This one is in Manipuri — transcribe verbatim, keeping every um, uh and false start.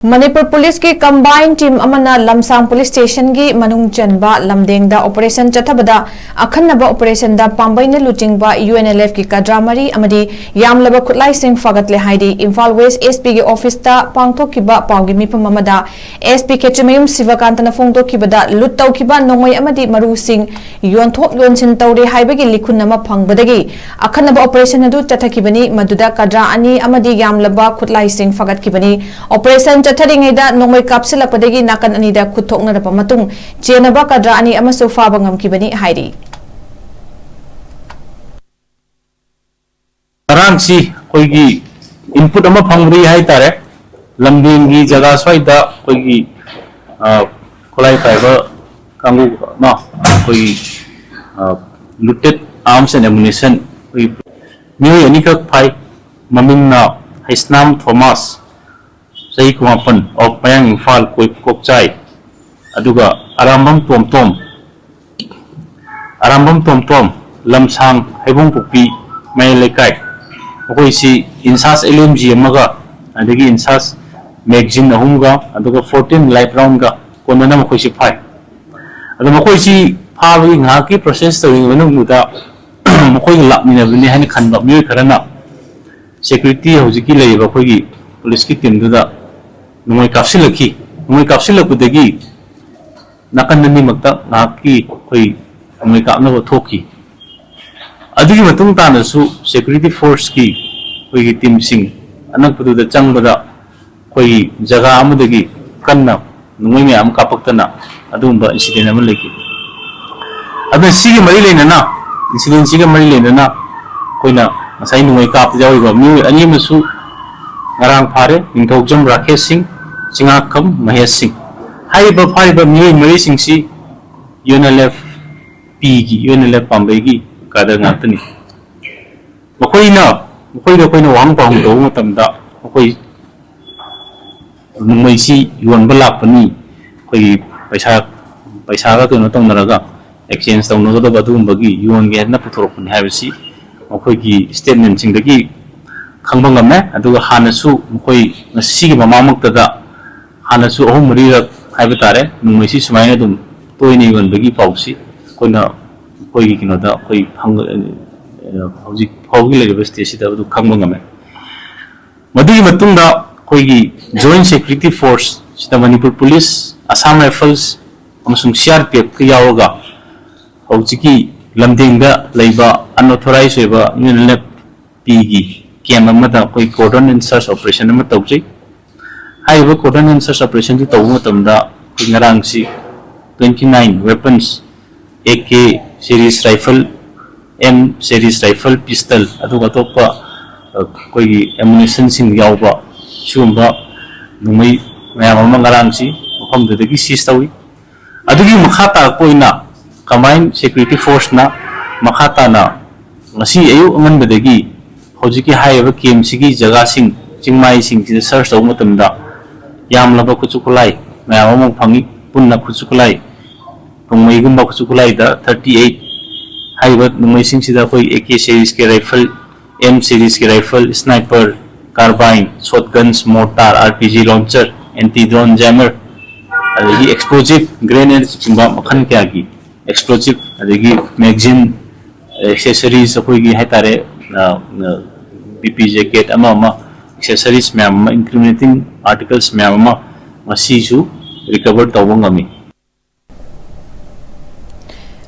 ꯃꯅꯤꯄꯨꯔ ꯄꯨꯂꯤꯁꯀꯤ ꯀꯝꯕꯥꯏꯟ ꯇꯤꯝ ꯑꯃꯅ ꯂꯝꯁꯥꯡ ꯄꯨꯂꯤꯁ ꯁ꯭ꯇꯦꯁꯟꯒꯤ ꯃꯅꯨꯡ ꯆꯟꯕ ꯂꯝꯗꯦꯡꯗ ꯑꯣꯄꯔꯦꯁꯟ ꯆꯠꯊꯕꯗ ꯑꯈꯟꯅꯕ ꯑꯣꯄꯔꯦꯁꯟꯗ ꯄꯥꯝꯕꯩꯅ ꯂꯨꯆꯤꯡꯕ UNLFꯀꯤ ꯀꯥꯗ꯭ꯔ ꯃꯔꯤ ꯑꯃꯗꯤ ꯌꯥꯝꯂꯕ ꯈꯨꯠꯂꯥꯏꯁꯤꯡ ꯐꯥꯒꯠꯂꯦ ꯍꯥꯏꯗꯤ ꯏꯝꯐꯥꯜ ꯋꯦꯁ SP ꯒꯤ ꯑꯣꯐꯤꯁꯇ ꯄꯥꯡꯊꯣꯛꯈꯤꯕ ꯄꯥꯎꯒꯤ ꯃꯤꯐꯝ ꯑꯃꯗ SP ꯈꯦꯇ꯭ꯔꯤꯃꯌꯨꯝ ꯁꯤꯕꯀꯥꯟꯇꯅ ꯐꯣꯡꯗꯣꯛꯈꯤꯕꯗ ꯂꯨꯠ ꯇꯧꯈꯤꯕ ꯅꯣꯡꯃꯩ ꯑꯃꯗꯤ ꯃꯔꯨꯁꯤꯡ ꯌꯣꯟꯊꯣꯛ ꯌꯣꯟꯁꯤꯟ ꯇꯧꯔꯦ ꯍꯥꯏꯕꯒꯤ ꯂꯤꯈꯨꯟ ꯑꯃ ꯐꯪꯕꯗꯒꯤ ꯑꯈꯟꯅꯕ ꯑꯣꯄꯔꯦꯁꯟ ꯑꯗꯨ ꯆꯠꯊꯈꯤꯕꯅꯤ꯫ ꯃꯗꯨꯗ ꯀꯥꯗ꯭ꯔ ꯑꯅꯤ ꯑꯃꯗꯤ ꯌꯥꯝꯂꯕ ꯈꯨꯠꯂꯥꯏꯁꯤꯡ ꯐꯥꯒꯠꯈꯤꯕꯅꯤ꯫ ꯑꯣꯄꯔꯦꯁꯟ ꯆꯠꯊꯔꯤꯉꯩꯗ ꯅꯣꯡꯃꯩ ꯀꯥꯞꯁꯤꯜꯂꯛꯄꯗꯒꯤ ꯅꯥꯀꯟ ꯑꯅꯤꯗ ꯈꯨꯠ ꯊꯣꯛꯅꯔꯕ ꯃꯇꯨꯡ ꯆꯦꯟꯅꯕ ꯀꯥꯗ꯭ꯔ ꯑꯅꯤ ꯑꯃꯁꯨ ꯐꯥꯕ ꯉꯝꯈꯤꯕꯅꯤ ꯍꯥꯏꯔꯤ꯫ ꯉꯔꯥꯡꯁꯤ ꯑꯩꯈꯣꯏꯒꯤ ꯏꯟꯄꯨꯠ ꯑꯃ ꯐꯪꯕꯗꯒꯤ ꯍꯥꯏꯇꯥꯔꯦ, ꯂꯝꯗꯦꯡꯒꯤ ꯖꯒꯥ ꯁ꯭ꯋꯥꯏꯗ ꯑꯩꯈꯣꯏꯒꯤ, ꯑ, ꯈꯨꯠꯂꯥꯏ ꯄꯥꯏꯕ ꯀꯥꯡꯕꯨ ꯑꯃ ꯑꯩꯈꯣꯏꯒꯤ, ꯑ, looted arms and ammunition ꯑꯩꯈꯣꯏꯒꯤ ꯃꯤꯑꯣꯏ ꯑꯅꯤꯈꯛ ꯐꯥꯏ꯫ ꯃꯃꯤꯡꯅ ꯍꯩꯁꯅꯥꯝ ꯊꯣꯃꯥꯁ, ꯆꯍꯤ ꯀꯨꯟꯃꯥꯄꯟ, of ꯃꯌꯥꯡ ꯏꯝꯐꯥꯜ ꯀꯣꯏ-, ꯀꯣꯛꯆꯥꯏ, ꯑꯗꯨꯒ ꯑꯔꯥꯝꯕꯝ ꯇꯣꯝꯇꯣꯝ, ꯑꯔꯥꯝꯕꯝ ꯇꯣꯝꯇꯣꯝ, ꯂꯝꯁꯥꯡ ꯍꯩꯕꯣꯡꯄꯣꯛꯄꯤ ꯃꯌꯥꯏ ꯂꯩꯀꯥꯏ, ꯃꯈꯣꯏꯁꯤ ꯏꯟꯁꯥꯁ LMG ꯑꯃꯒ, ꯑꯗꯒꯤ ꯏꯟꯁꯥꯁ magazine ꯑꯍꯨꯝꯒ, ꯑꯗꯨꯒ fourteen live roundꯒ ꯀꯣꯟꯅꯅ ꯃꯈꯣꯏꯁꯤ ꯐꯥꯏ꯫ ꯑꯗꯣ ꯃꯈꯣꯏꯁꯤ ꯐꯥꯕꯒꯤ ꯉꯥꯏꯍꯥꯛꯀꯤ process ꯇꯧꯔꯤꯉꯩ ꯃꯅꯨꯡꯗꯨꯗ ꯃꯈꯣꯏꯒ ꯂꯥꯛꯃꯤꯟꯅꯕꯅꯤ ꯍꯥꯏꯅ ꯈꯟꯕ ꯃꯤꯑꯣꯏ ꯈꯔꯅ security ꯍꯧꯖꯤꯛꯀꯤ ꯂꯩꯔꯤꯕ ꯑꯩꯈꯣꯏꯒꯤ ꯄꯨꯂꯤꯁꯀꯤ ꯇꯤꯝꯗꯨꯗ ꯅꯣꯡꯃꯩ ꯀꯥꯞꯁꯤꯜꯂꯛꯈꯤ꯫ ꯅꯣꯡꯃꯩ ꯀꯥꯞꯁꯤꯜꯂꯛꯄꯗꯒꯤ ꯅꯥꯀꯟ ꯑꯅꯤꯃꯛꯇ ꯉꯥꯏꯍꯥꯛꯀꯤ ꯑꯩꯈꯣꯏ ꯅꯣꯡꯃꯩ ꯀꯥꯞꯅꯕ ꯊꯣꯛꯈꯤ꯫ ꯑꯗꯨꯒꯤ ꯃꯇꯨꯡ ꯇꯥꯅꯁꯨ security forceꯀꯤ ꯑꯩꯈꯣꯏꯒꯤ ꯇꯤꯝꯁꯤꯡ ꯑꯅꯛꯄꯗꯨꯗ ꯆꯪꯕꯗ ꯑꯩꯈꯣꯏꯒꯤ ꯖꯒꯥ ꯑꯃꯗꯒꯤ ꯀꯟꯅ ꯅꯣꯡꯃꯩ ꯃꯌꯥꯝ ꯑꯃ ꯀꯥꯞꯄꯛꯇꯅ ꯑꯗꯨꯒꯨꯝꯕ incident ꯑꯃ ꯂꯩꯈꯤ꯫ ꯑꯗꯨꯅ ꯁꯤꯒꯤ ꯃꯔꯤ ꯂꯩꯅꯅ, incidentꯁꯤꯒ ꯃꯔꯤ ꯂꯩꯅꯅ ꯑꯩꯈꯣꯏꯅ ꯉꯁꯥꯏ ꯅꯣꯡꯃꯩ ꯀꯥꯞꯄꯗ ꯌꯥꯎꯔꯤꯕ ꯃꯤꯑꯣꯏ ꯑꯅꯤ ꯑꯃꯁꯨ ꯉꯔꯥꯡ ꯐꯥꯔꯦ, ꯅꯤꯡꯊꯧꯖꯝ ꯔꯥꯀꯦꯁ ꯁꯤꯡ, ꯆꯤꯉꯥꯛꯈꯝ ꯃꯍꯦꯁ ꯁꯤꯡ꯫ ꯍꯥꯏꯔꯤꯕ ꯐꯥꯔꯤꯕ ꯃꯤꯑꯣꯏ ꯃꯔꯤꯁꯤꯡꯁꯤ UNLFPꯒꯤ, UNLF ꯄꯥꯝꯕꯩꯒꯤ ꯀꯥꯗꯔ ꯉꯥꯛꯇꯅꯤ꯫ ꯃꯈꯣꯏꯅ, ꯃꯈꯣꯏꯗ ꯑꯩꯈꯣꯏꯅ ꯋꯥꯍꯪ ꯄꯥꯎꯍꯪ ꯇꯧꯕ ꯃꯇꯝꯗ ꯃꯈꯣꯏ ꯅꯣꯡꯃꯩꯁꯤ ꯌꯣꯟꯕ ꯂꯥꯛꯄꯅꯤ, ꯑꯩꯈꯣꯏꯒꯤ ꯄꯩꯁꯥ, ꯄꯩꯁꯥꯒ ꯀꯩꯅꯣ ꯇꯧꯅꯔꯒ exchange ꯇꯧꯅꯒꯗꯕ ꯑꯗꯨꯒꯨꯝꯕꯒꯤ ꯌꯣꯟꯒꯦ ꯍꯥꯏꯗꯅ ꯄꯨꯊꯣꯔꯛꯄꯅꯤ ꯍꯥꯏꯕꯁꯤ ꯃꯈꯣꯏꯒꯤ statementꯁꯤꯡꯗꯒꯤ ꯈꯪꯕ ꯉꯝꯃꯦ꯫ ꯑꯗꯨꯒ ꯍꯥꯟꯅꯁꯨ ꯃꯈꯣꯏ ꯉꯁꯤꯒꯤ ꯃꯃꯥꯡꯃꯛꯇꯗ ꯍꯥꯟꯅꯁꯨ ꯑꯍꯨꯝ ꯃꯔꯤꯔꯛ ꯍꯥꯏꯕ ꯇꯥꯔꯦ, ꯅꯣꯡꯃꯩꯁꯤ ꯁꯨꯃꯥꯏꯅ ꯑꯗꯨꯝ ꯇꯣꯏꯅ ꯌꯣꯟꯕꯒꯤ ꯄꯥꯎꯁꯤ ꯑꯩꯈꯣꯏꯅ, ꯑꯩꯈꯣꯏꯒꯤ ꯀꯩꯅꯣꯗ ꯑꯩꯈꯣꯏ ꯐꯪ-, ꯑ, ꯍꯧꯖꯤꯛ ꯐꯥꯎꯒꯤ ꯂꯩꯔꯤꯕ ꯁ꯭ꯇꯦꯖꯁꯤꯗ ꯑꯗꯨ ꯈꯪꯕ ꯉꯝꯃꯦ꯫ ꯃꯗꯨꯒꯤ ꯃꯇꯨꯡꯗ ꯑꯩꯈꯣꯏꯒꯤ Joint Security Force ꯁꯤꯗ ꯃꯅꯤꯄꯨꯔ ꯄꯨꯂꯤꯁ, ꯑꯁꯥꯝ ꯔꯥꯏꯐꯜꯁ ꯑꯃꯁꯨꯡ C R P F ꯀ ꯌꯥꯎꯔꯒ ꯍꯧꯖꯤꯛꯀꯤ ꯂꯝꯗꯤꯡꯗ ꯂꯩꯕ unauthorized ꯑꯣꯏꯕ ꯌꯨ ꯑꯦꯟ ꯑꯦꯜ ꯑꯦꯐ ꯄꯤꯒꯤ ꯀꯦꯝ ꯑꯃꯗ ꯑꯩꯈꯣꯏ cordon and search operation ꯑꯃ ꯇꯧꯖꯩ꯫ ꯍꯥꯏꯔꯤꯕ cordon and search operation ꯁꯤ ꯇꯧꯕ ꯃꯇꯝꯗ ꯑꯩꯈꯣꯏ ꯉꯔꯥꯡꯁꯤ twenty nine weapons, A K series rifle, M series rifle, pistol, ꯑꯗꯨꯒ ꯑꯇꯣꯞꯄ, ꯑ, ꯑꯩꯈꯣꯏꯒꯤ ammunition ꯁꯤꯡ ꯌꯥꯎꯕ ꯁꯤꯒꯨꯝꯕ ꯅꯣꯡꯃꯩ ꯃꯌꯥꯝ ꯑꯃ ꯉꯔꯥꯡꯁꯤ ꯃꯐꯝꯗꯨꯗꯒꯤ seize ꯇꯧꯏ꯫ ꯑꯗꯨꯒꯤ ꯃꯈꯥ ꯇꯥꯔꯛꯄ ꯑꯣꯏꯅ Combined Security Force ꯅ ꯃꯈꯥ ꯇꯥꯅ ꯉꯁꯤ ꯑꯌꯨꯛ ꯑꯉꯟꯕꯗꯒꯤ ꯍꯧꯖꯤꯛꯀꯤ ꯍꯥꯏꯔꯤꯕ ꯀꯦꯝꯁꯤꯒꯤ ꯖꯒꯥꯁꯤꯡ, ꯆꯤꯡꯃꯥꯏꯁꯤꯡꯁꯤꯗ search ꯇꯧꯕ ꯃꯇꯝꯗ ꯌꯥꯝꯂꯕ ꯈꯨꯠꯁꯨ ꯈꯨꯠꯂꯥꯏ ꯃꯌꯥꯝ ꯑꯃ ꯐꯪꯏ꯫ ꯄꯨꯟꯅ ꯈꯨꯠꯁꯨ ꯈꯨꯠꯂꯥꯏ, ꯅꯣꯡꯃꯩꯒꯨꯝꯕ ꯈꯨꯠꯁꯨ ꯈꯨꯠꯂꯥꯏꯗ thirty eight, ꯍꯥꯏꯔꯤꯕ ꯅꯣꯡꯃꯩꯁꯤꯡꯁꯤꯗ ꯑꯩꯈꯣꯏ A K series ꯀꯤ rifle, M series ꯀꯤ rifle, sniper, carbine, shotguns, mortar, R P G launcher, anti drone jammer, ꯑꯗꯒꯤ explosive grenade ꯆꯤꯡꯕ ꯃꯈꯜ ꯀꯌꯥꯒꯤ explosive, ꯑꯗꯒꯤ magazine, accessories, ꯑꯩꯈꯣꯏꯒꯤ ꯍꯥꯏꯇꯥꯔꯦ, ꯕꯤ ꯄꯤ jacket ꯑꯃ ꯑꯃ, accessories ꯃꯌꯥꯝ ꯑꯃ, incriminating articles ꯃꯌꯥꯝ ꯑꯃ ꯉꯁꯤꯁꯨ recover ꯇꯧꯕ ꯉꯝꯃꯤ꯫